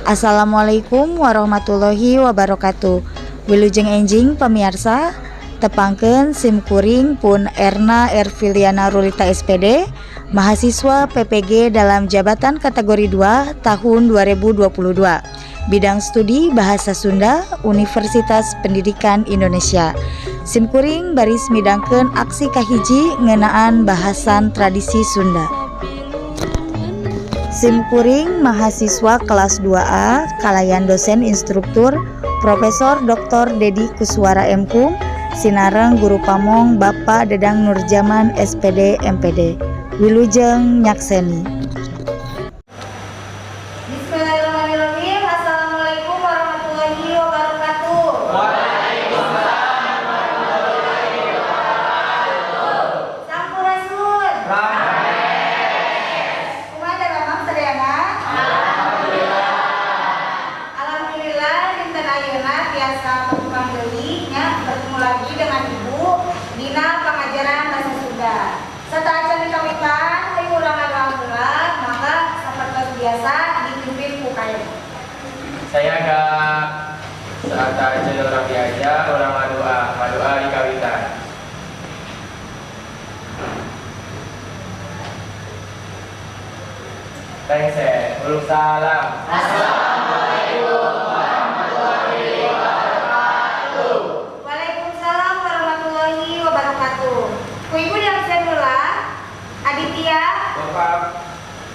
Assalamualaikum warahmatullahi wabarakatuh. Wilujeng enjing pamiarsa, tepangkeun sim kuring pun Erna Erviliana Rulita SPD, mahasiswa PPG dalam jabatan kategori 2 tahun 2022. Bidang studi Bahasa Sunda, Universitas Pendidikan Indonesia. Sim kuring baris midangkeun aksi kahiji ngeunaan bahasan tradisi Sunda. Sim kuring mahasiswa kelas 2A kalayan dosen instruktur Profesor Dr. Dedi Kuswara M.Hum sinareng guru pamong Bapak Dedang Nurjaman SPD MPD. Wilujeng nyakseni. Bismillahirrahmanirrahim. Assalamualaikum warahmatullahi wabarakatuh. Waalaikumsalam warahmatullahi wabarakatuh. Sampurasun. Kumaha damang sadayana? Alhamdulillah. Alhamdulillah, dinten ayeuna tiasa bertepang deui nya, bertemu lagi dengan Ibu dina pengajaran bahasa Sunda. Sateuacan dikawitan, hayu urang ngadoa heula, maka sapertos biasa dipimpin ku kain. Saya agak saat aja orang diajar, urang ngadoa, ngadoa dikawitan. Tengse, uluk salam. Assalamualaikum warahmatullahi wabarakatuh. Waalaikumsalam warahmatullahi wabarakatuh. Ku Ibu diabsen heula, Aditya, Bokap.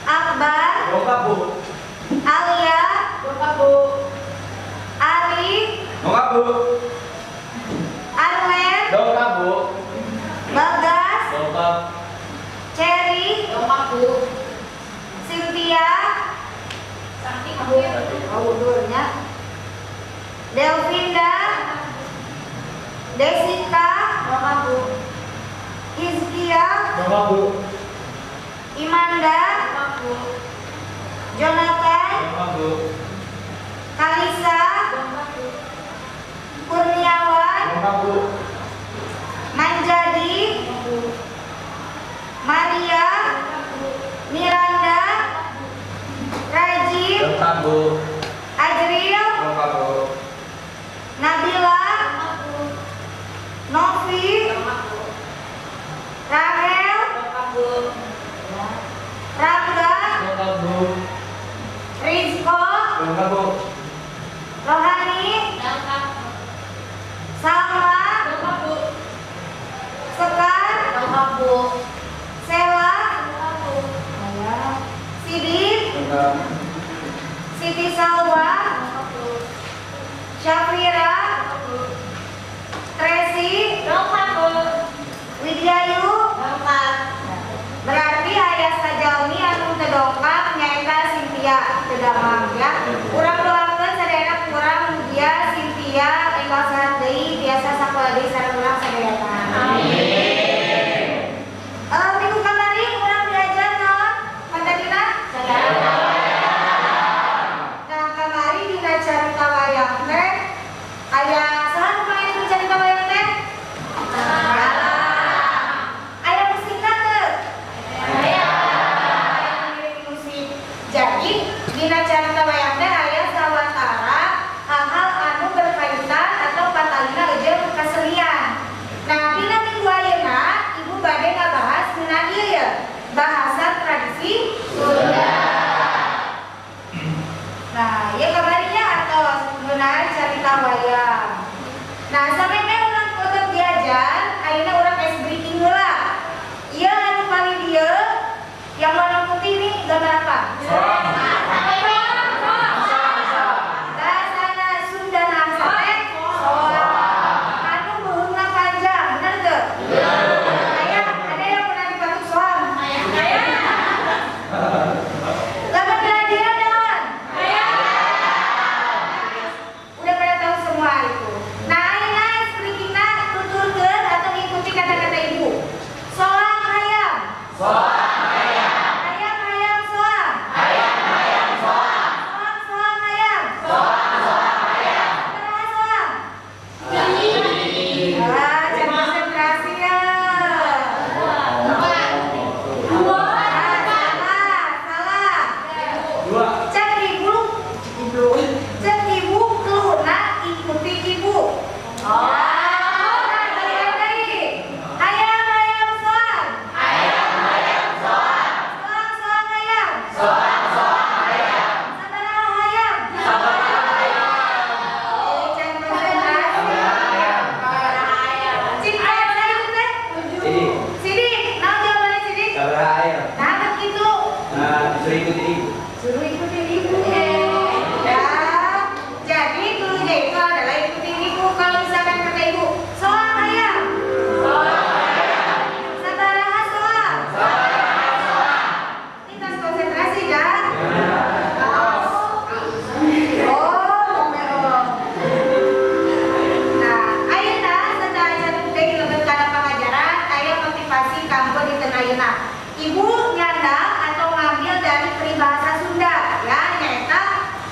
Akbar, Bokap, Bu. Alia, Bokap, Bu. Ali, Bokap, Bu. Arlen, Bokap, Bu. Bagas, Bokap. Cherry, Bokap, Bu. Cynthia, Sakti, Bu. Oh, nya. Delvinda, Desika, Bokap, Bu. Hizkia, Bokap, Bu. Imanda, Bokap, Bu. Jonathan, Bokap, Bu. Kalisa, Bokap, Bu. Kurniawan, Bokap, Bu. Manjadi, Bu. Maria, Bu. Miranda, Rajib, Bokap, Bu. Ajril, Bokap, Bu. Nabila, Bokap, Bu. Novi, Bokap, Bu. Rahel, Bokap, Bu. Rangga, Bokap, Bu. Rizko, Bokap, Bu. Rohani, Bokap. Salma, Bokap, Bu. Sekar, Bokap, Bu. Sela, Bokap, Bu. Sidik, Bokap. Siti Salwa, Bokap, Bu. Syafira, Bokap, Bu. Tracy, Bokap, Bu. Widyayu. Bokap. Berarti aya sajalmi anu teu dongkap nyaeta Cynthia teu damang ya. Urang doakeun sadayana kurang mugia Cynthia enggal sehat deui tiasa sakola deui sareng urang sadayana. Amin. Minggu kamari urang diajar naon? Matadina? Nah, kamari dina carita wayang teh aya saha nu main carita wayang teh? Aya musikna teu? Aya musik. Jadi dina carita wayang teh aya sawatara hal-hal anu berkaitan atau patalina jeung kesenian. Nah, dina minggu ayeuna Ibu bade ngabahas ngeunaan ieu ya, bahasa tradisi Sunda. Nah, ieu kamarinya atos ngeunaan carita wayang. Nah, samemeh urang tetep diajar, ayeuna urang ice breaking heula. Ieu anu paling dieu yang warna putih ini gambar apa? Bahasana Sunda nangsa teh soang. Anu beuheungna panjang, bener teu? Aya, ada yang pernah dipatuk soang? Gambar bela naon? Udah pada tahu semua itu. Nah, ayeuna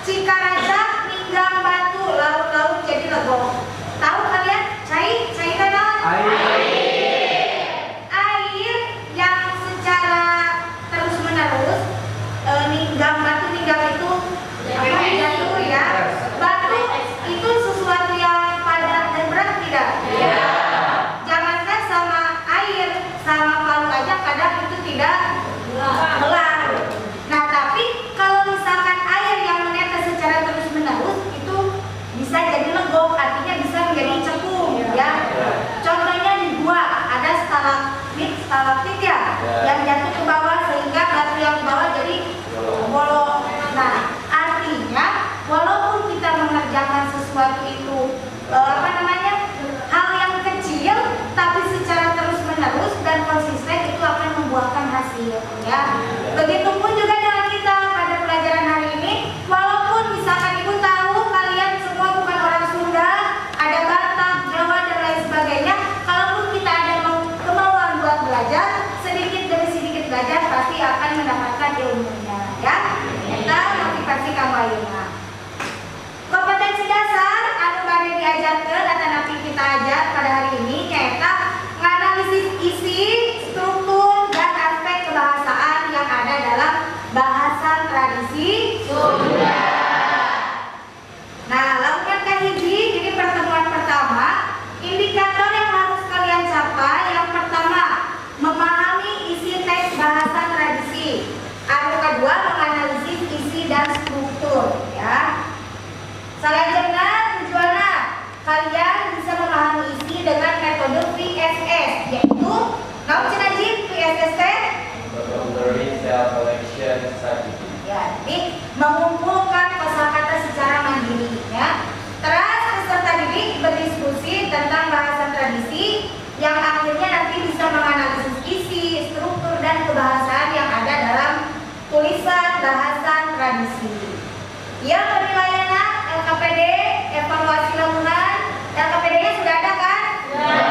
Cikaracak ninggang batu, laut-laut jadi legok. Tahu kalian? Cai, cai kan? Air. Air yang secara terus-menerus ninggang batu, ninggang itu apa? Jatuh ya. Batu itu sesuatu yang padat dan berat tidak? Iya. Jangankan sama air, sama palu aja kadang itu tidak belah. Nah, tapi kalau misalkan air yang menetes secara terus-menerus itu bisa jadi legok, artinya bisa menjadi cekung ya. Contohnya di gua ada stalagmit, stalaktit ya, yang jatuh ke bawah sehingga batu yang di bawah jadi bolong. Nah, artinya walaupun kita mengerjakan sesuatu itu hal yang kecil, tapi secara terus-menerus dan konsisten itu akan membuahkan hasil ya. Begitupun juga dengan kita pada pelajaran hari ini, walaupun misalkan ibu tahu kalian semua bukan orang Sunda, ada Batak, Jawa dan lain sebagainya, kalaupun kita ada kemauan buat belajar, sedikit demi sedikit belajar pasti akan mendapatkan ilmunya ya. Kita motivasi kamu ayeuna. Kompetensi dasar anu bade diajarkeun atanapi kita ajar pada hari ini nyaeta menganalisis isi, struktur, dan aspek kebahasaan yang ada dalam bahasa tradisi Sunda. Nah, lakukan kahiji, ini pertemuan pertama. Indikator yang harus kalian capai yang pertama, memahami isi teks bahasa tradisi. Anu kedua, menganalisis isi dan struktur ya. Selanjutnya tujuannya kalian bisa memahami isi dengan metode VSS, yaitu naon cenah Jip VSS teh? Vocabulary Self Selection Strategy. Ya, jadi mengumpulkan kosakata secara mandiri ya. Terus peserta didik berdiskusi tentang bahasa tradisi yang akhirnya nanti bisa menganalisis isi, struktur, dan kebahasaan yang ada dalam tulisan bahasa tradisi. Yang penilaiannya LKPD, evaluasi lamunan, LKPD-nya sudah ada kan? Sudah.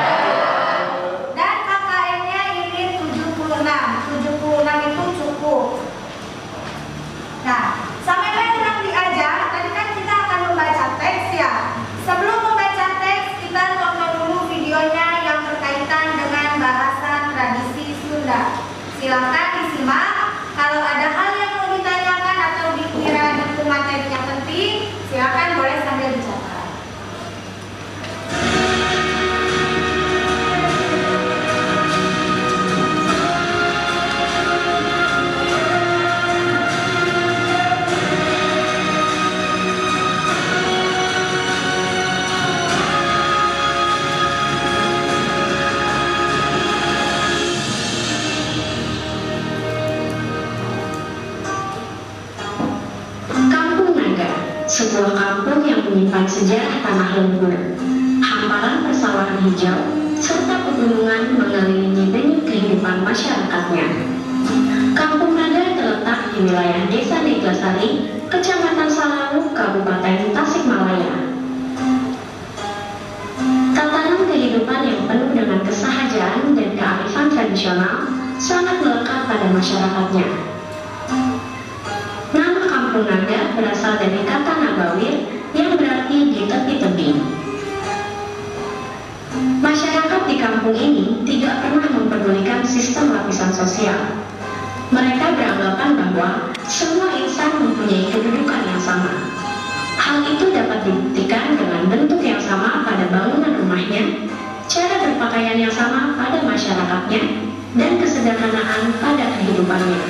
Dan KKN-nya ini 76, 76 itu cukup. Nah, sampai orang diajar, tadi kan kita akan membaca teks ya. Sebelum membaca teks, kita tonton dulu videonya yang berkaitan dengan bahasa tradisi Sunda. Silakan disimak. Kalau ada hal yang mau ditanyakan atau dikira itu materinya penting, silakan boleh sambil dicatat. Sebuah kampung yang menyimpan sejarah tanah lumpur, hamparan persawahan hijau, serta pegunungan mengelilingi denyut kehidupan masyarakatnya. Kampung Naga terletak di wilayah Desa Neglasari, Kecamatan Salawu, Kabupaten Tasikmalaya. Tatanan kehidupan yang penuh dengan kesahajaan dan kearifan tradisional sangat melekat pada masyarakatnya. Nama Kampung Naga berasal dari kata Nagawir yang berarti di tepi tebing. Masyarakat di kampung ini tidak pernah mempedulikan sistem lapisan sosial. Mereka beranggapan bahwa semua insan mempunyai kedudukan yang sama. Hal itu dapat dibuktikan dengan bentuk yang sama pada bangunan rumahnya, cara berpakaian yang sama pada masyarakatnya, dan kesederhanaan pada kehidupannya.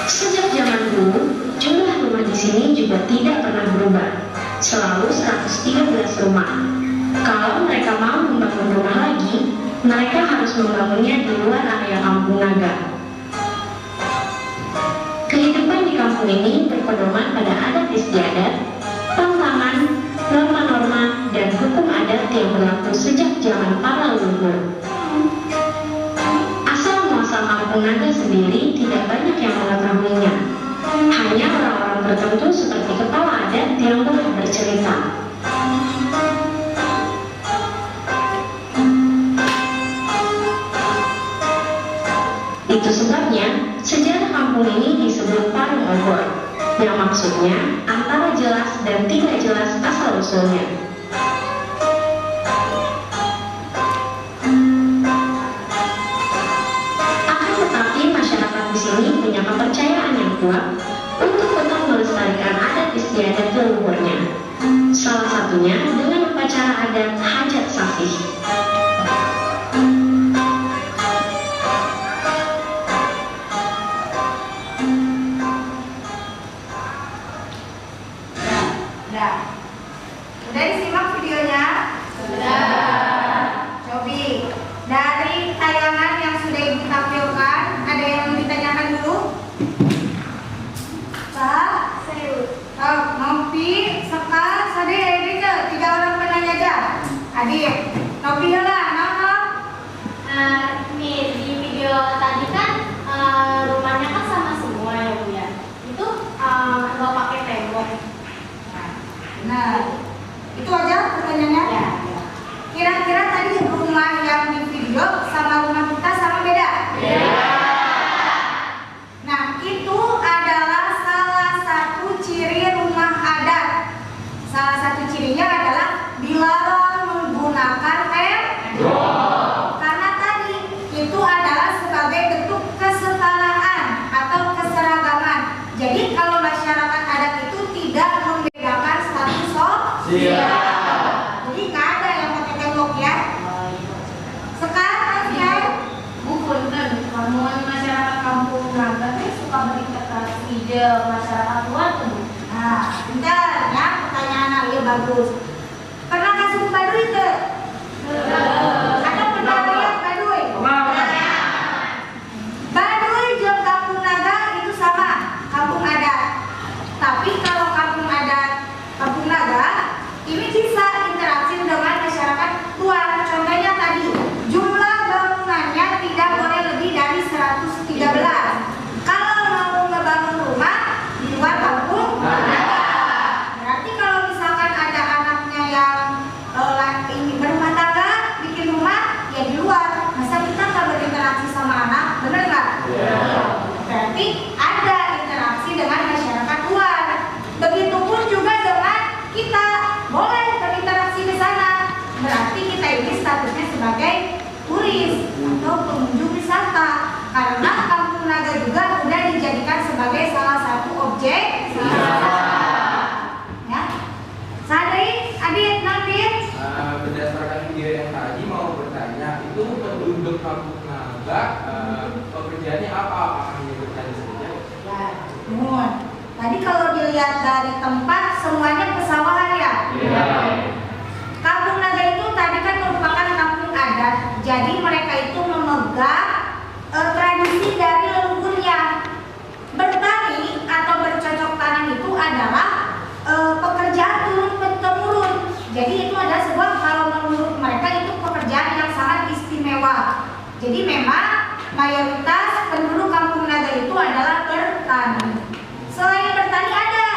Sejak zaman dulu, jumlah rumah di sini juga tidak pernah berubah, selalu 113 rumah. Kalau mereka mau membangun rumah lagi, mereka harus membangunnya di luar area Kampung Naga. Kehidupan di kampung ini berpedoman pada adat istiadat, pantangan, norma-norma, dan hukum adat yang berlaku sejak zaman para leluhur. Asal-muasal Kampung Naga sendiri tidak banyak yang mengetahuinya. Hanya orang-orang tertentu seperti kepala adat yang boleh bercerita. Itu sebabnya sejarah kampung ini disebut Parung Obor, yang maksudnya antara jelas dan tidak jelas asal-usulnya. Akan tetapi masyarakat di sini punya kepercayaan yang kuat untuk tetap melestarikan adat istiadat leluhurnya. Salah satunya dengan upacara adat Hajat Sasih. Udah. Udah disimak videonya? Sudah. Cobi, dari tayangan yang sudah Ibu tampilkan, ada yang mau ditanyakan dulu? Pak, oh, Nopi, Sekar, Sade, Edi, tiga orang penanya aja. Adik, Nopi lah, nama? Nih, di video tadi kan rumahnya kan sama semua ya Bu ya. Itu nggak pakai tembok. Nah, itu aja pertanyaannya. Ya. Kira-kira tadi rumah yang di video sama rumah kita sama beda? Beda. Nah, itu adalah salah satu ciri rumah adat. Salah satu cirinya adalah dilarang menggunakan tembok. Karena tadi itu adalah sebagai bentuk kesetaraan atau keseragaman. Jadi kalau masyarakat adat itu tidak membedakan status sosial. Jadi nggak ada yang pakai tembok ya. Sekarang ya, Bu punten, lamun masyarakat kampung Naga teh suka berinteraksi jeung masyarakat luar tuh Bu. Nah, bentar ya, pertanyaan ya bagus. Pernah ke suku Baduy tuh? Ada pernah lihat Baduy? Baduy jeung Kampung Naga itu sama, kampung adat. Tapi kalau kampung adat Kampung Naga ini bisa interaksi dengan masyarakat luar. Contohnya tadi, jumlah bangunannya tidak boleh lebih dari 113. Kalau mau ngebangun rumah di luar kampung Naga. Berarti kalau misalkan ada anaknya yang ingin berumah tangga, bikin rumah, ya di luar. Masa kita nggak berinteraksi sama anak, bener nggak? Berarti ada interaksi dengan masyarakat luar. Begitupun juga dengan kita boleh berinteraksi ke sana. Berarti kita ini statusnya sebagai turis atau pengunjung wisata. Karena Kampung Naga juga udah dijadikan sebagai salah satu objek wisata. Ya. Sadri, Adit, Nadit. Berdasarkan video yang tadi mau bertanya, itu penduduk Kampung Naga pekerjaannya apa? Apakah hanya bertani saja? Ya, Mun. Tadi kalau dilihat dari tempat semuanya pesawahan ya. Iya. Kampung Naga itu tadi kan merupakan kampung adat. Jadi mereka itu memegang tradisi dari leluhurnya. Bertani atau bercocok tanam itu adalah pekerjaan turun temurun. Jadi itu adalah sebuah, kalau menurut mereka itu pekerjaan yang sangat istimewa. Jadi memang mayoritas penduduk Kampung Naga itu adalah bertani. Selain bertani ada,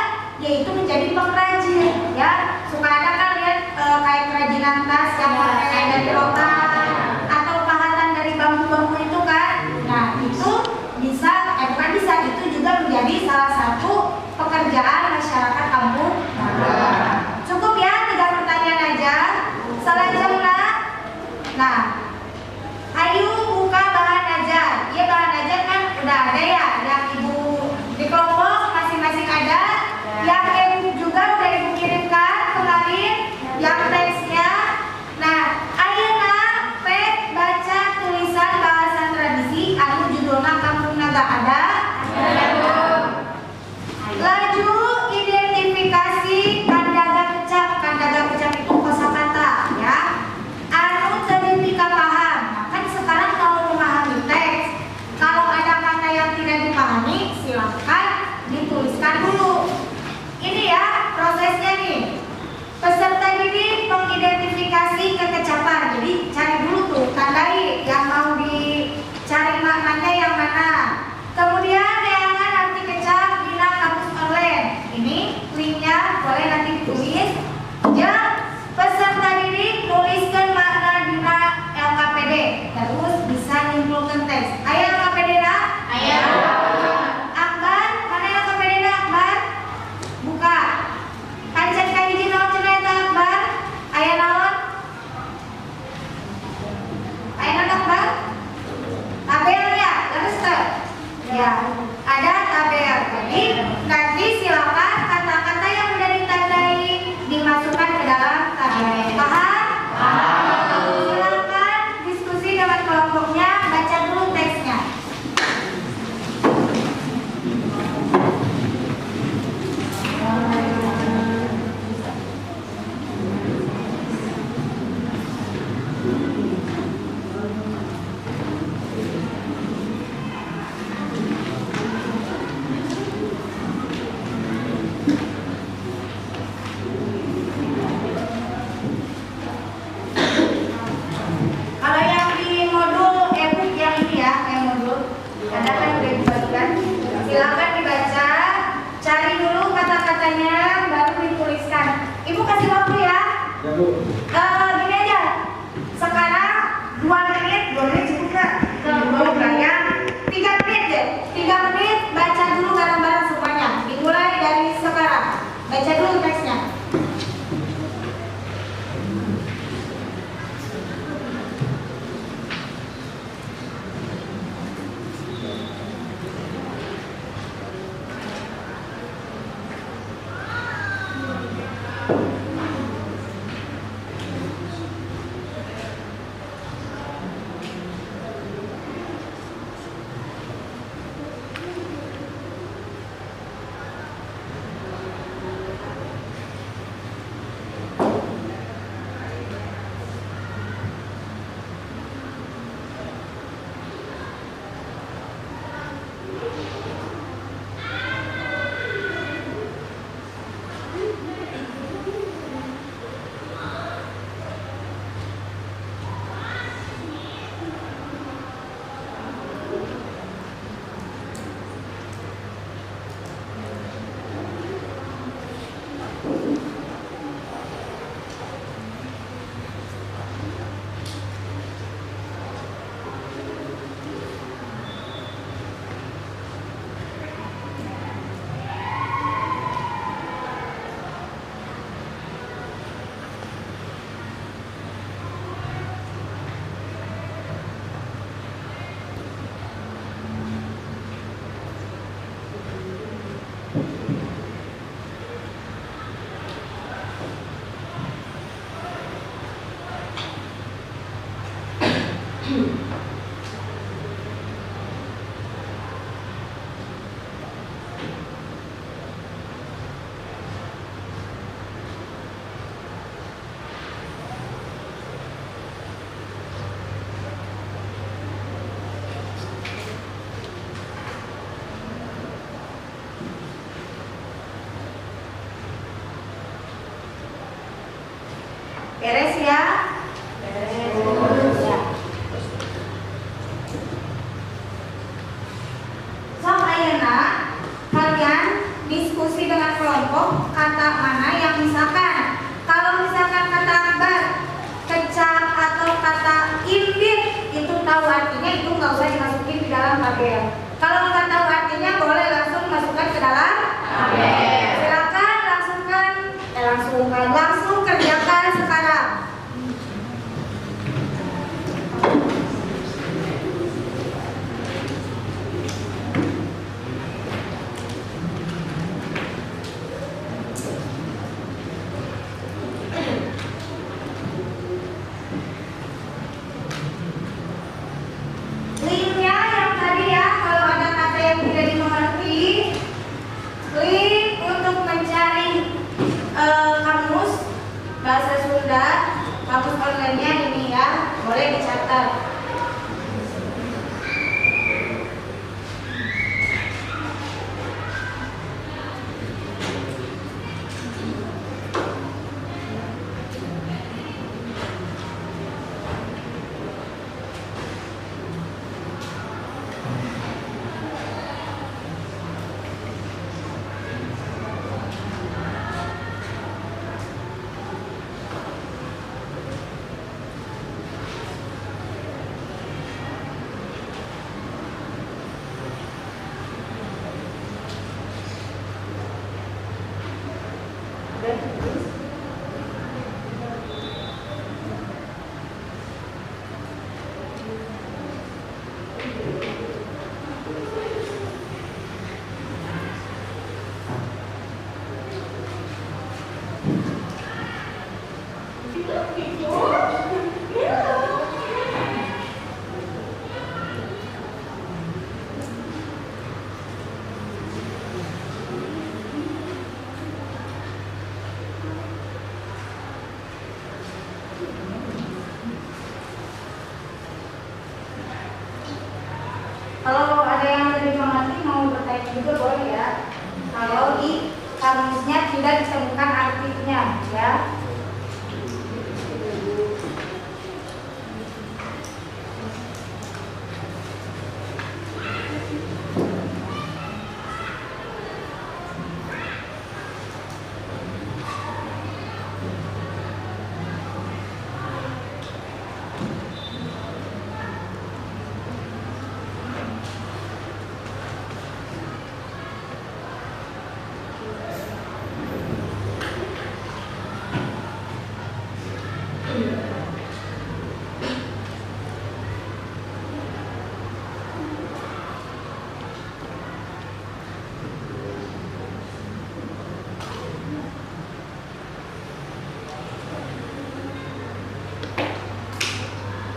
yaitu menjadi pengrajin ya. Suka ada kan lihat kayak kerajinan tas yang pakai dari rotan atau pahatan dari bambu-bambu itu kan. Nah itu bisa, bukan bisa, itu juga menjadi salah satu pekerjaan masyarakat Kampung Naga. Cukup ya, 3 pertanyaan aja. Selanjutnya, nah, ayo buka bahan ajar. Iya, bahan ajar kan udah ada ya, yang ibu di kelompok masing-masing ada. Yang ibu juga udah ibu kirimkan kemarin, yang teksnya. Nah, ayeuna Ya, ada tabel. Jadi nanti silakan kata-kata yang sudah ditandai dimasukkan ke dalam tabel. Paham? Paham. Silakan diskusi dengan kelompoknya, baca dulu teksnya. Kalau yang di modul e-book yang ini ya, yang modul ada kan udah dibagikan. Silakan dibaca, cari dulu kata-katanya, baru dituliskan. Ibu kasih waktu ya. Ya, Bu. Gini aja. Sekarang 2 menit, 2 menit cukup nggak? Cukup lah ya. 3 menit deh. 3 menit baca dulu bareng-bareng semuanya. Dimulai dari sekarang. Baca dulu teksnya. Beres ya? Beres. Ya. Sok ayeuna kalian diskusi dengan kelompok kata mana yang misalkan kalau misalkan kata akbar, kecap atau kata imbit itu tahu artinya, itu nggak usah dimasukin di dalam tabel. Kalau nggak tahu artinya boleh langsung masukkan ke dalam tabel. Silakan langsung kerjakan sekarang. Linknya yang tadi ya, kalau ada kata yang tidak dimengerti, klik untuk mencari kamus. Artinya juga boleh ya. Kalau di kamusnya tidak ditemukan artinya ya.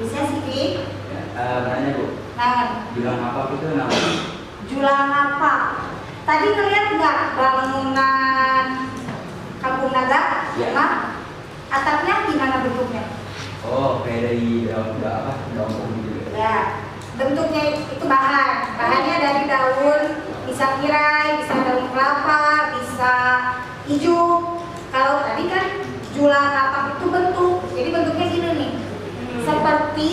Bisa sih, Nanya Bu. Nah, julang apa itu namanya? Julang apa? Tadi ngeliat nggak bangunan Kampung Naga? Ya. Nah, atapnya gimana bentuknya? Oh, kayak dari daun apa? Daun pohon gitu. Ya, bentuknya itu bahan. Bahannya dari daun, bisa kirai, bisa daun kelapa, bisa hijau. Kalau tadi kan julang apa itu bentuk, jadi bentuknya gini nih. Seperti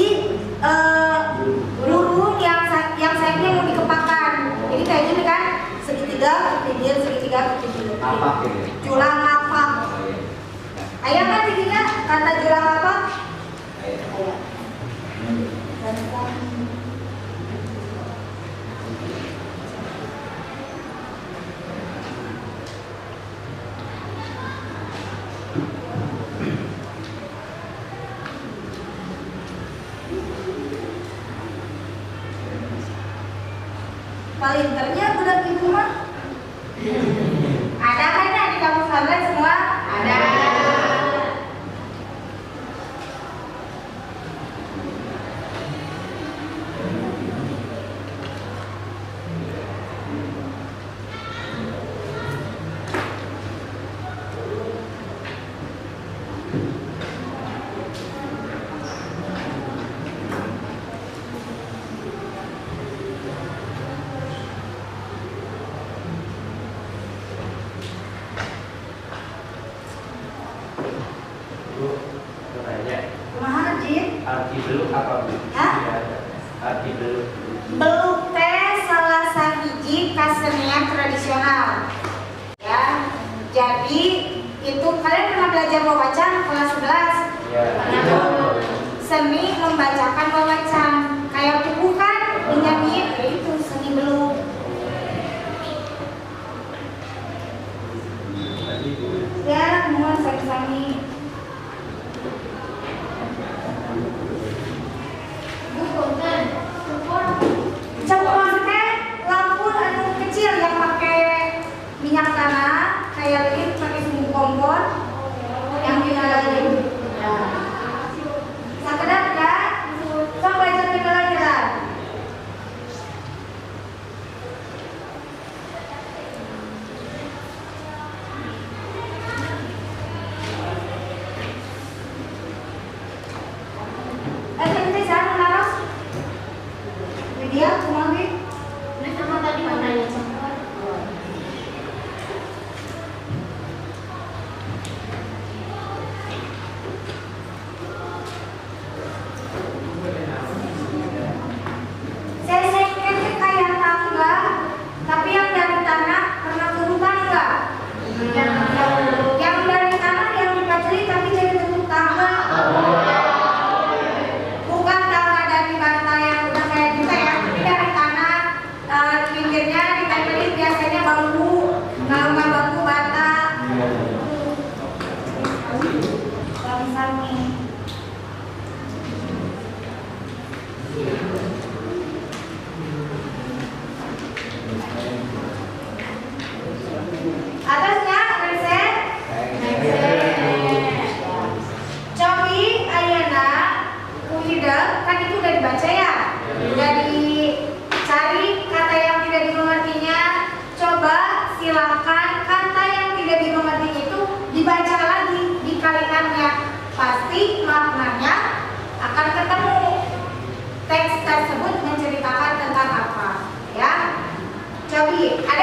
burung yang sayapnya mau dikepakan. Jadi kayak gini kan, segitiga ke pinggir, segitiga ke pinggir. Apa gitu? Julang ngapak. Ayah kan tingginya kata julang ngapak? Ayah. Palinternya budak ibu mah. Ada kan ya di kampus kalian semua? Ada. Arti beluk apa Bu? Hah? Arti beluk. Beluk teh salah sahiji kasenian tradisional. Ya. Jadi itu kalian pernah belajar wawacan kelas 11? Ya. Pernah. Seni membacakan wawacan. Kayak buku kan dinyanyiin, ya itu seni beluk. Ya, mohon sami-sami. Cempon teh lampu anu kecil yang pakai minyak tanah, kayak lilin pakai sumbu kompor yang dinyalain. Ya. Sakedap ya, sok baca lagi lah. Tadi saya menaros. Widya, kumaha Wi? Ini sama tadi mau nanya cempon. Seseken teh kayak tangga, tapi yang dari tanah pernah ke hutan nggak? Yang dari tanah yang dipaculi tapi jadi bentuk tangga. Bukan tangga dari bata yang udah kayak kita ya, tapi dari tanah pinggirnya ditempelin biasanya bambu, kalau nggak bambu bata. Sami-sami. Atasnya reset. Cobi ayana kuhida kan itu udah dibaca ya. Udah dicari kata yang tidak dimengertinya. Coba silakan kata yang tidak dimengertinya itu dibaca lagi di kalimatnya. Pasti maknanya akan ketemu. Teks tersebut menceritakan tentang apa ya. Cobi ada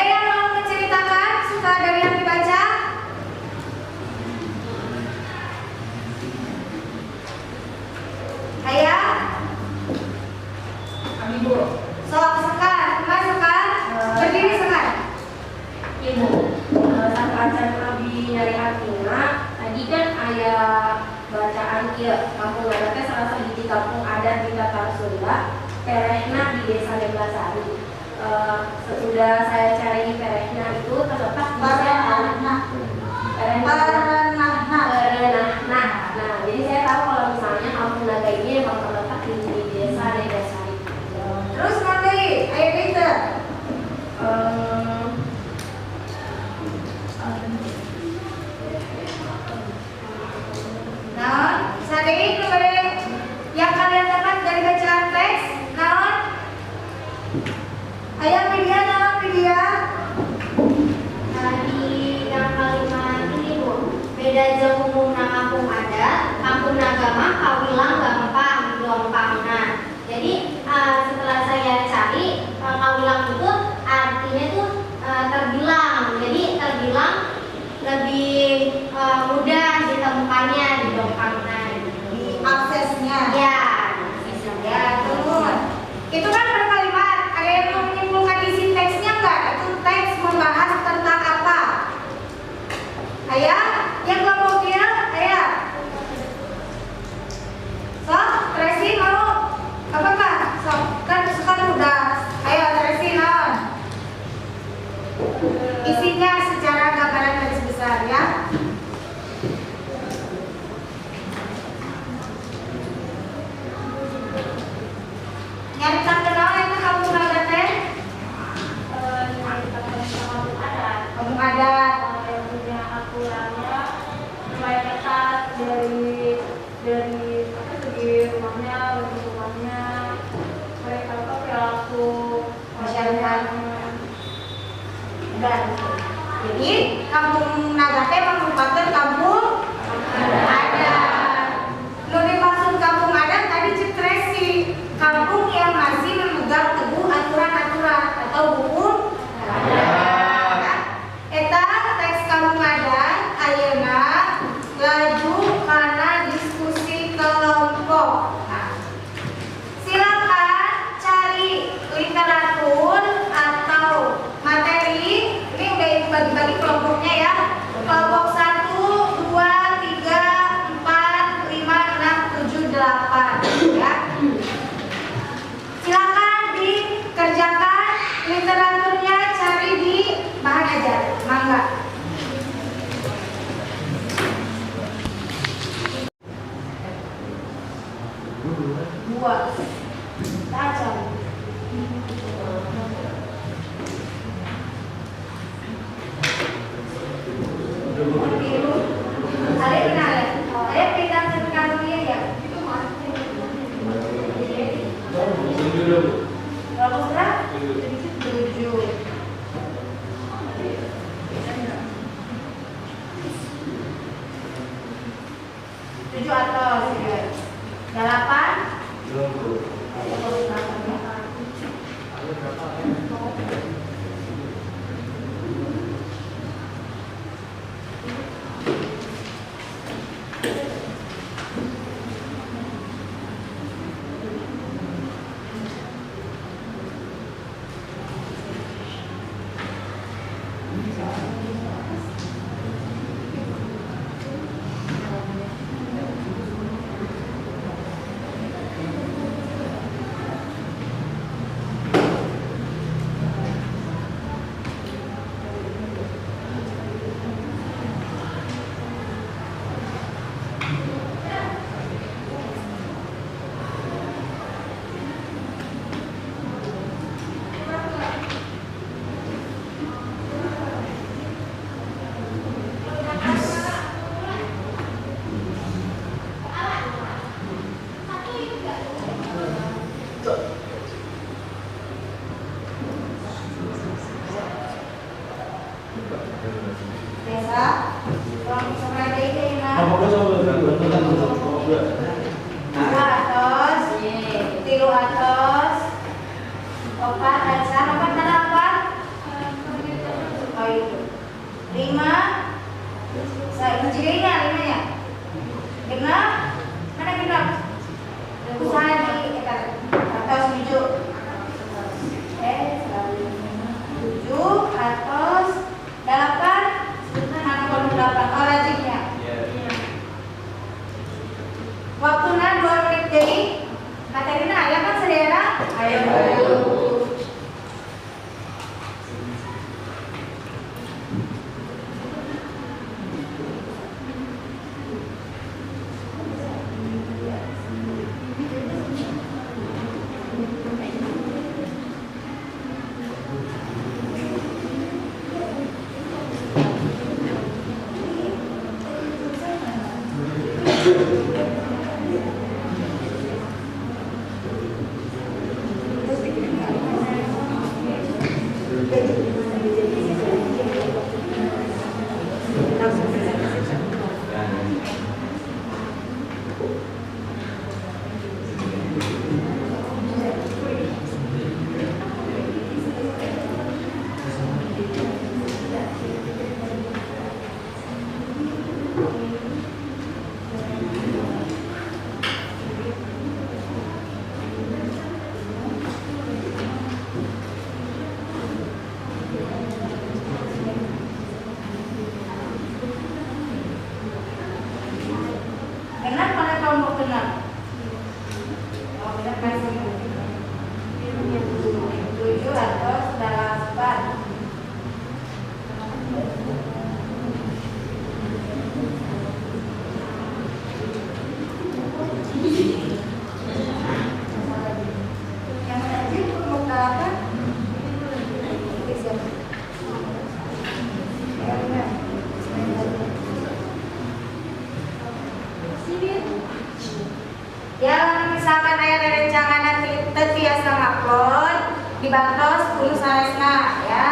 Iya, Kampung Naga teh salah sahiji kampung adat di Tatar Sunda, Perehna di Desa Neglasari. Sesudah saya cari Perehna itu terletak di Perehna. Perehna. Nah, jadi saya tahu kalau misalnya Kampung Naga ini emang terletak di Desa Neglasari. Terus nanti, ayo kita. Nah, saat ini yang kalian dapat dari bacaan teks, naon? Ayah media, naon media? Tadi yang kalimat ini Bu, beda jeung umumna kampung adat, kampung Naga mah kawilang gampang gampangna. Jadi setelah saya cari kawilang itu artinya tuh terbilang. Jadi terbilang lebih mudah ditemukannya di Dongpangna gitu. Di aksesnya. Ya, ya, turun. Itu kan per kalimat. Ada yang mau menyimpulkan isi teksnya nggak? Itu teks membahas tentang apa? Ayah, yang kelompoknya, ayah. So, Tracy mau apa kak? So, kan sekarang udah. Ayo, Tracy naon? Isinya secara gambaran garis besar ya. Nyarita kenal itu kampung Naga teh? Nyarita tentang kampung adat. Kampung adat. Yang punya aturannya lumayan ketat dari apa segi rumahnya, bentuk rumahnya, mereka apa perilaku masyarakat. Dan jadi Kampung Naga teh merupakan kampung adat. Lu dimaksud kampung adat tadi Citresi, kampung yang masih memegang teguh aturan-aturan atau hukum adat. Eta teks kampung adat ayeuna laju kana diskusi kelompok. Nah, silakan cari literatur atau materi. Ini udah ibu bagi-bagi kelompoknya ya. Kelompok 1, 2, 3, 4, 5, 6, 7, 8 ya. Silakan dikerjakan literaturnya, cari di bahan ajar. Mangga. Dua. Tajam. Ada benar ya? Ada pindah ke ya? Itu masih. Berapa sekarang? 7. 7 atau 8? Genap mana kelompok genap? Oh, genap masih 7 atau 8. Yang tadi kelompok 8. Ya, misalkan aya rerencangan nanti teu tiasa ngupload dibantos ku nu sanesna ya.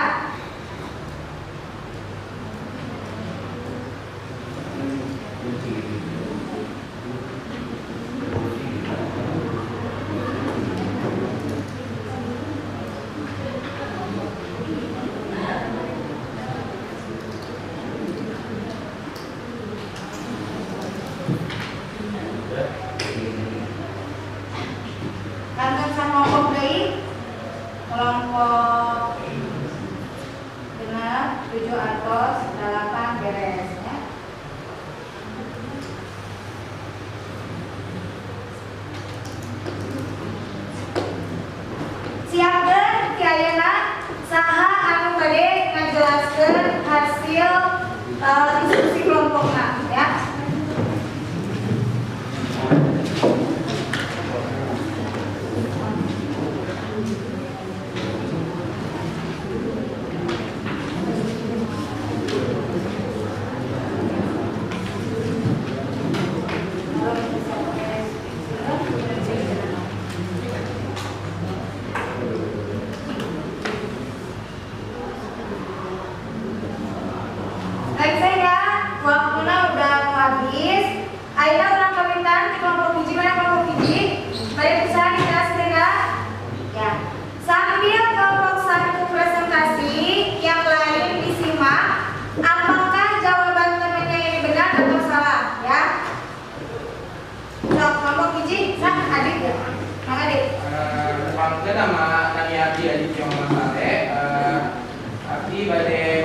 Kantor sakelompok deui, kelompok genap 7 atau 8 beres ya. Siapkeun ti ayeuna saha anu bade ngajelaskeun hasil diskusi kelompokna ya. Baik saya, waktunya udah mau habis. Ayeuna urang permintaan di kelompok hiji, mana kelompok hiji? Bade usaha dijelaskeun ya. Ya. Sambil kelompok satu presentasi, yang lain disimak. Apakah jawaban temannya ini benar atau salah ya? Sok kelompok hiji, sah adik ya. Mang adik. Tepangkeun nama nami abdi Aditya Muhammad Saleh. Abdi bade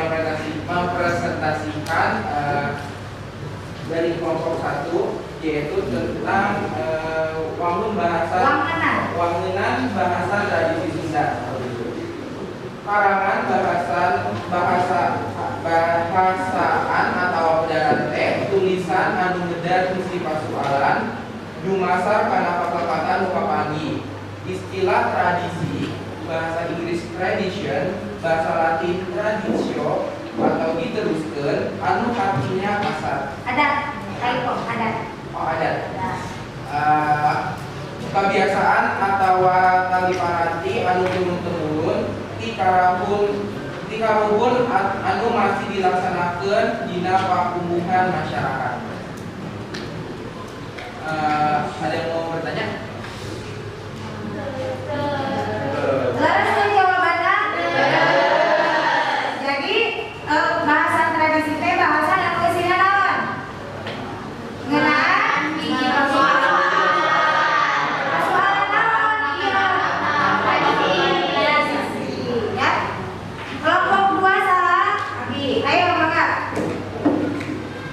mempresentasikan dari kelompok 1 yaitu tentang wangun bahasa wangenan bahasa tradisi Sunda. Karangan bahasaan atau pedaran teh tulisan anu ngedar isi pasualan dumasar kana palepatan nu papanggih. Istilah tradisi bahasa Inggris tradition, bahasa Latin traditio atau diteruskeun anu artinya pasar. Adat, typo, adat. Oh, adat. Kebiasaan atau tali paranti anu turun-temurun ti karuhun anu masih dilaksanakeun dina pakumbuhan masyarakat. Ada yang mau bertanya? Leres tuh jawabannya. Jadi bahasa tradisi teh bahasa anu eusina naon? Ngeunaan persoalan naon? Iya. Tradisi. Ya. Kelompok 2 salah. Abi, ayo mangga.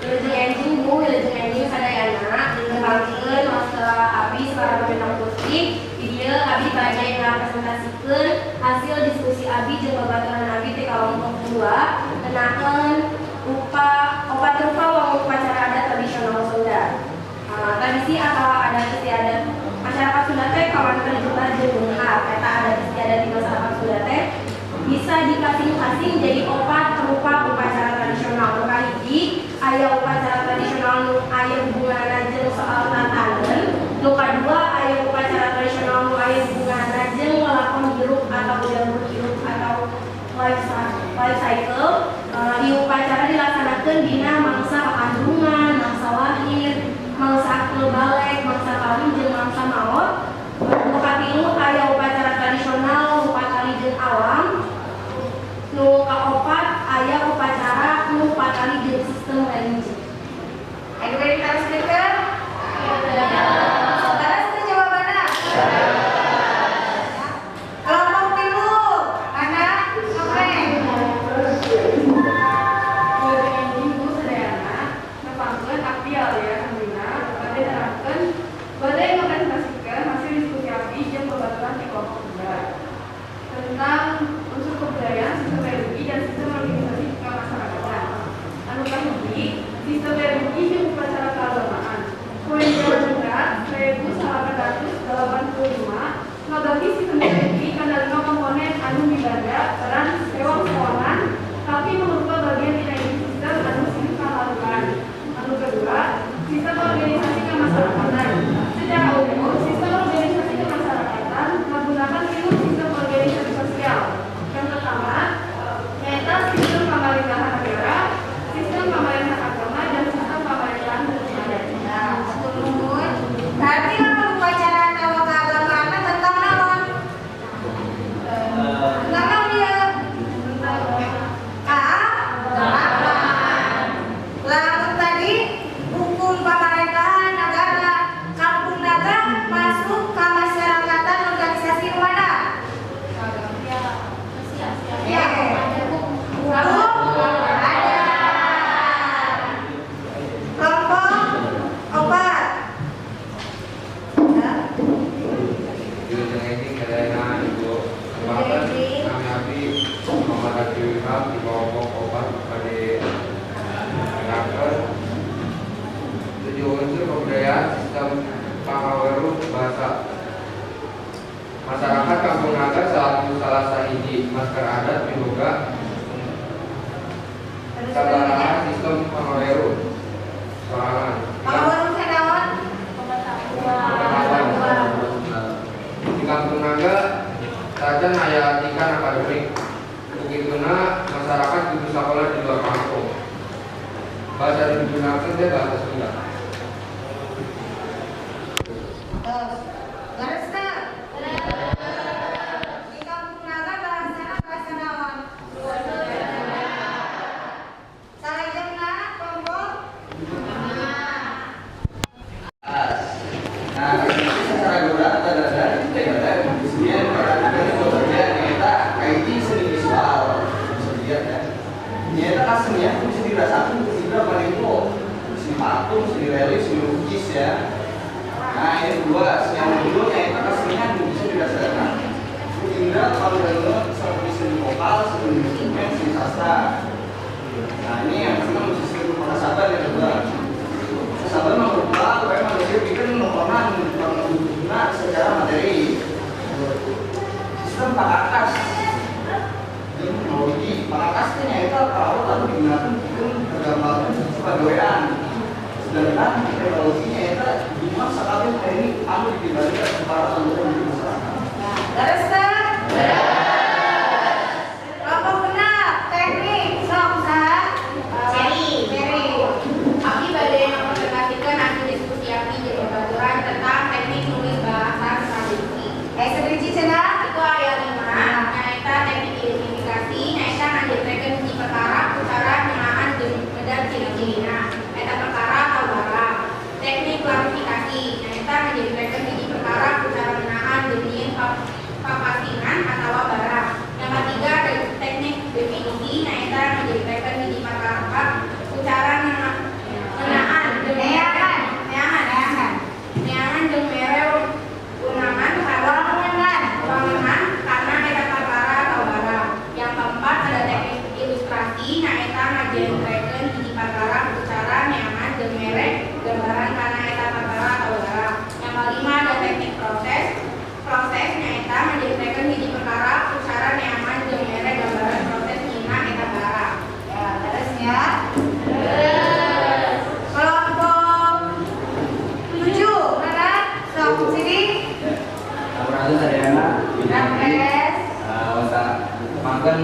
Wilujeng enjing Bu, wilujeng enjing sadayana tepangkeun wasta abi sabaraha pemenang kursi. Di dieu abi bade ngapresentasikeun hasil diskusi abi jeung babaturan abi ti kelompok 2 ngenakeun rupa opat rupa wangun upacara adat tradisional Sunda. Tradisi atau adat istiadat masyarakat Sunda teh kawanten jumlah jeung beunghar. Eta adat istiadat di masyarakat Sunda teh bisa dikasing-kasing jadi opat rupa upacara tradisional. Nu kahiji aya upacara tradisional nu aya hubunganna jeung soal tatanen. Nu kadua aya upacara tradisional nu aya hubunganna jeung lalakon hirup atau jalur hirup atau life cycle. Di upacara dilaksanakan dina mangsa kakandungan, mangsa lahir, mangsa akil balik, mangsa kawin jeung mangsa maot. Nu katilu aya upacara tradisional nu patali jeung alam. Nu kaopat aya upacara nu patali jeung sistem religi. Ayo beri teruskeun. Terus teu jawabanna. Kelompok tilu, mana? Sopreng. Wilujeng Bu sadayana, nepangkeun abdi Alia Sandrina, bade nerangkeun bade ngapresentasikan hasil diskusi abdi jeung babaturan di kelompok 2 tentang unsur kebudayaan, sistem religi dan sistem organisasi kemasyarakatan. Anu kahiji, sistem religi jeung upacara keagamaan. Koen Jawa 1885 ngabagi sistem religi kana 5 komponen anu mibanda peran sewang-sewangan tapi merupakan bagian tina sistem anu silih kalaluan. Anu kedua, sistem organisasi kemasyarakatan. Secara umum, sistem organisasi kemasyarakatan menggunakan tilu sistem organisasi sosial. Yang pertama, nyaeta sistem pemerintahan negara, sistem pemerintahan agama, dan sistem pemerintahan hukum adat. Nah, nuhun. Berarti lamun upacara atawa keagamaan tentang naon? Tentang naon ieu? Keagamaan. Lamun tadi hukum pemerintahan negara, Kampung Naga masuk ke masyarakatan organisasi nu mana? Ya. Hukum adat. Kelompok 4. Ya. Wilujeng enjing sadayana Ibu. Nepangkeun nami abdi Muhammad Abdi Wihab di kelompok 4 bade nerangkeun 7 unsur kebudayaan sistem pangaweruh bahasa. Masyarakat Kampung Naga salaku salah sahiji masker adat miboga sabaraha sistem pangaweruh sorangan. Pangaweruh teh naon? Pengetahuan. Di Kampung Naga tacan aya atikan akademik. Begituna masyarakat kudu sakola di luar kampung. Bahasa digunakan teh bahasa Sunda. Terus, leres teu? Di Kampung Naga bahasana bahasa naon? Salajengna kelompok Nah, secara gerak ada kemudian nyata IT seni visual bisa dilihat ya. Nyata kesenian itu bisa dirasakan indra paling itu seni patung, seni relief, seni lukis ya. Nah, yang kedua, seni yang kedua nyata kesenian bisa dirasakan indra kalau dalam seperti seni vokal, seni instrumen, seni sastra. Nah, ini yang pertama musisi pengasaban yang kedua. Sabar mengubah supaya manusia bikin nontonan pengguna secara materi. Sistem pakakas dan teknologi pakakas itu nyata peralatan lalu digunakan bikin tergambarkan sebagian. Sedangkan teknologinya nyata cuma sekali teknik anu dibandingkan para anggota di masyarakat. Leres teu? Kelompok genap, teknik, sok saha? Seri. Seri. Abdi bade ngapresentasikan hasil diskusi abdi jeung babaturan tentang teknik nulis bahasa tradisi. Sederhiji cenah? Itu aya 5, nyaeta teknik identifikasi, nyaeta ngajentrekeun hiji perkara ku cara ngeunaan jeung medar ciri-cirina. Eta perkara atau barang. Teknik klarifikasi, nyaeta ngajentrekeun hiji perkara ku cara ngeunaan jeung nyieun papasingan atawa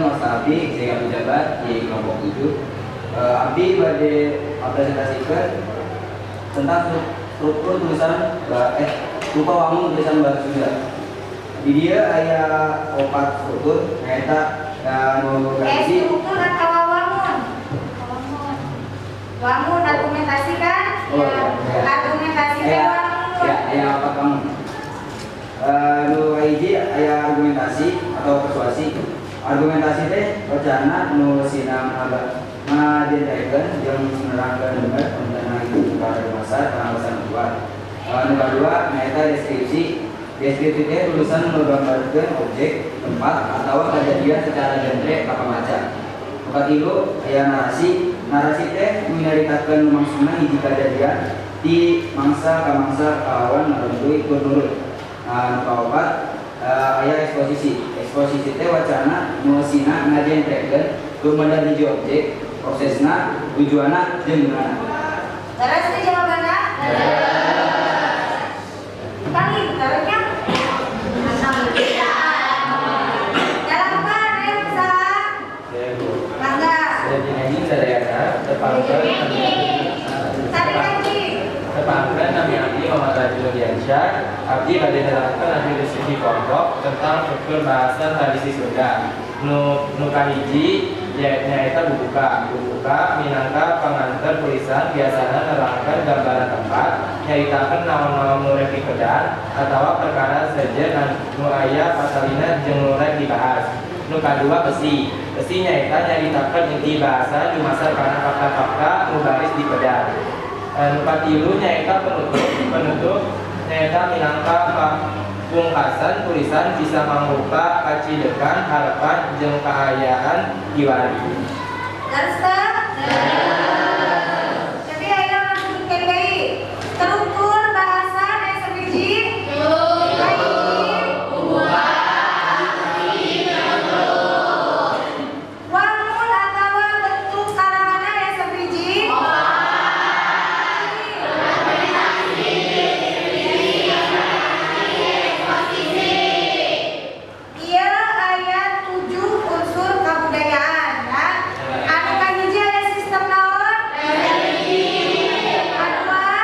Tepangkeun wasta abdi Zega Pejabat di kelompok 7. Abdi bade ngapresentasikeun tentang struktur tulisan rupa wangun tulisan bahasa Sunda. Di dieu aya opat struktur nyaeta anu kahiji struktur atau wangun? Wangun argumentasi kan? Oh, ya. Argumentasi teh wangun. Ya, aya opat wangun. Nu kahiji aya argumentasi atau persuasi. Argumentasi teh wacana nu sina ngajendekeun jeung menerangkeun bener rencana itu ka masa alasan kuat. Nu kadua nyaeta deskripsi. Deskripsi teh tulisan nu nggambarkeun objek, tempat atau kejadian secara genre ka pamaca. Nu katilu aya narasi. Narasi teh nyaritakeun lumangsungna hiji kajadian di mangsa ka mangsa kawan narentui tur nurut. Nu kaopat aya eksposisi. Eksposisi teh wacana nu sina ngajentrekeun lumedar hiji objek, prosesna, tujuanna jeung gunana. Leres teh jawabanna? Leres. Paling ternya Dalam aya usaha? Mangga. Tepangkeun nami abdi Muhammad Rajul Diansyah. Abdi bade nerangkeun hasil diskusi kelompok tentang struktur bahasa tradisi Sunda. Nu kahiji nyaeta bubuka. Bubuka minangka pangantar tulisan biasana nerangkeun gambaran tempat, nyaritakeun naon-naon nu rek dipedar atawa perkara sejen nu aya pasalina jeung nu rek dibahas. Nu kadua besi. Besi nyaeta nyaritakeun inti bahasa dumasar kana fakta-fakta nu baris dipedar. Nu katilu nyaeta penutup. Penutup nyaeta minangka pungkasan tulisan bisa mangrupa kacidekan harapan jeung kaayaan kiwari. Leres teu? Jadi aya ngasebatkeun deui. Struktur bahasa aya sabiji? Wangun atawa bentuk karanganna aya sabiji? Ieu aya 7 unsur kabudayaan ya. Anu kahiji aya sistem naon? Kadua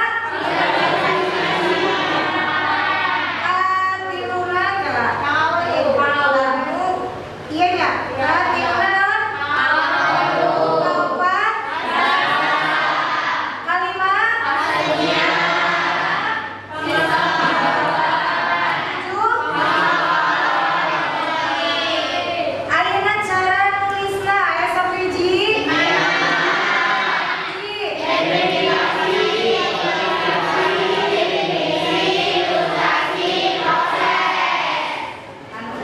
katiluna kala. Ieu nya. Katiluna naon? Kaopat? Kalima? Tujuh? Ayeuna cara nulisna aya sabiji? Anu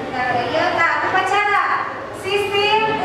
ieu tah upacara. Sistem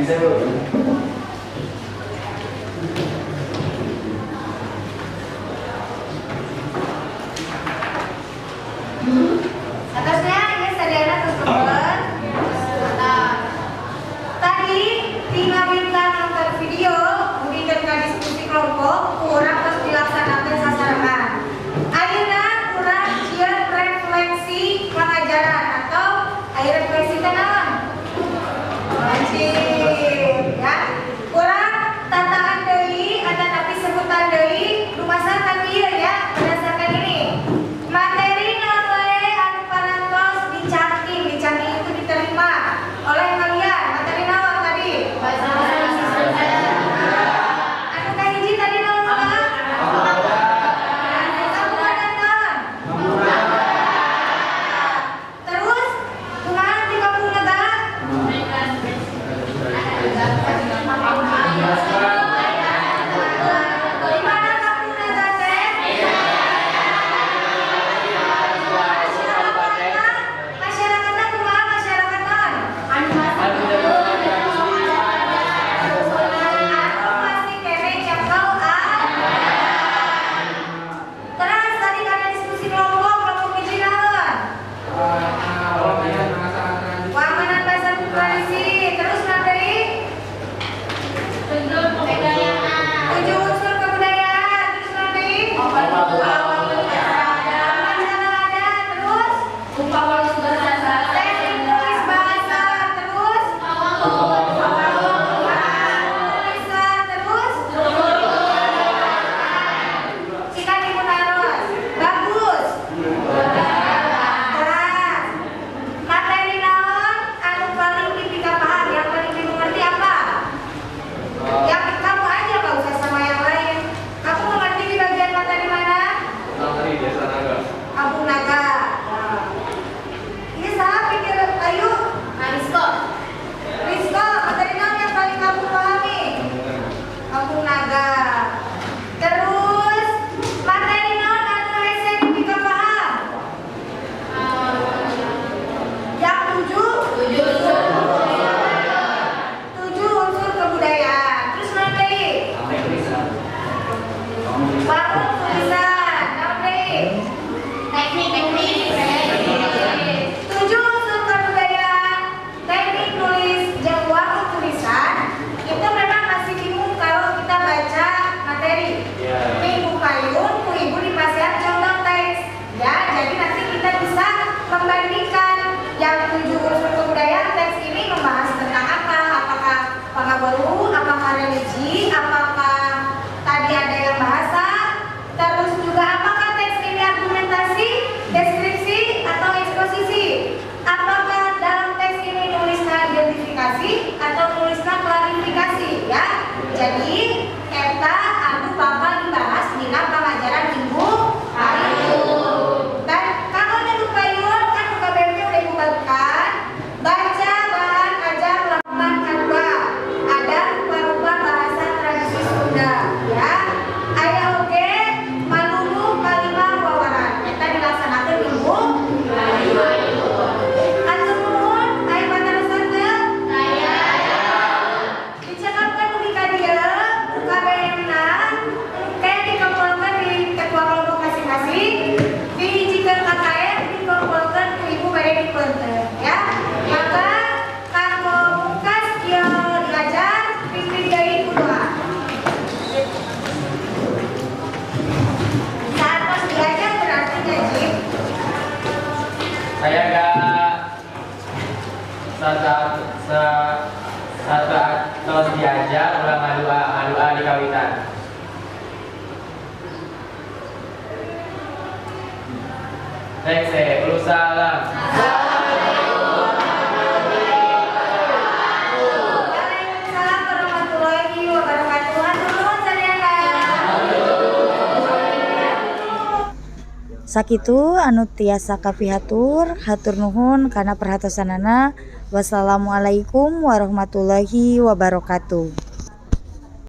Bisa, Bu. Atasnya ini sadayana tersebut. Nah, tadi tinggal nonton video, mungkin diskusi kelompok, kurang terus dilaksanakan sasaran. Ayeuna kurang jieun refleksi pengajaran atau ayo refleksi teh naon? Wajib ya. Kurang tataan deui atanapi sebutan deui dumasarkan ieu ya, berdasarkan ini. Materi naon wae anu parantos dicangking, dicangking itu diterima oleh kalian. Materi naon tadi? Anu kahiji tadi naon Pak? Kampung adat naon? Terus kumaha di kampung naga? Di mana kampung naga teh? Masyarakatna, masyarakatna kumaha masyarakat naon? Anu masih keneh nyekel adat. Terus tadi ada diskusi kelompok, kelompok hiji naon? Wangunan bahasa tradisi. Terus nanti tujuh unsur kebudayaan. Terus nanti upacara adat. Terus teknik tulis bahasa. Terus tulisan. Terus Cikan Ibu Naros. Bagus. Nah, materi naon anu paling dipikapaham, yang paling dimengerti apa? Yang kamu aja nggak usah sama yang lain. Kamu mengerti di bagian materi mana? Tadi Desa Naga. Kampung Naga. Nah. Ini salah pikir Ayu. Rizko, materi naon yang paling kamu pahami? Kampung Naga. Terus materi naon anu hese dipikapaham? Yang tujuh? Tujuh unsur kebudayaan. Terus naon deui? Bangun tulisan. Naon deui? Tujuh unsur kebudayaan, teknik nulis, jeung wangun tulisan itu memang masih bingung kalau kita baca materi. Minggu payun, ku ibu dipasihan contoh teks. Ya, jadi nanti kita bisa membandingkan yang tujuh unsur kebudayaan teks ini membahas tentang apa? Apakah pangaweruh, apakah religi, apakah tadi ada yang bahasa, terus juga apakah teks ini argumentasi, deskripsi, atau eksposisi? Apakah dalam teks ini nulisnya identifikasi atau nulisnya klarifikasi ya? Jadi eta anu bakal dibahas dina pengajaran minggu payun. Dan kalau minggu payun kan UKBM-nya udah ibu bagikan. Baca bahan ajar lembar kedua. Ada rupa-rupa bahasa tradisi Sunda ya. Aya oge malulu kalima wawaran. Eta dilaksanakeun minggu payun. Hatur nuhun, aya patarosan teu? Dicekapkan ugi ka dieu UKBM-na engke dikumpulkeun di ketua kelompok masing-masing, dihijikeun KKM, dikumpulkeun ku ibu bade dipeunteun ya. Maka kanggo pungkas ieu diajar pimpin deui ku doa. Saat pas diajar berarti ngajib. Saya enggak satu tos diajar ulang ngadua ngadua di kawitan. Next, salam. Waalaikumsalam warahmatullahi wabarakatuh. Hatur nuhun sadayana. Sakitu anu tiasa kapihatur, hatur nuhun kana perhatosanana. Wassalamualaikum warahmatullahi wabarakatuh.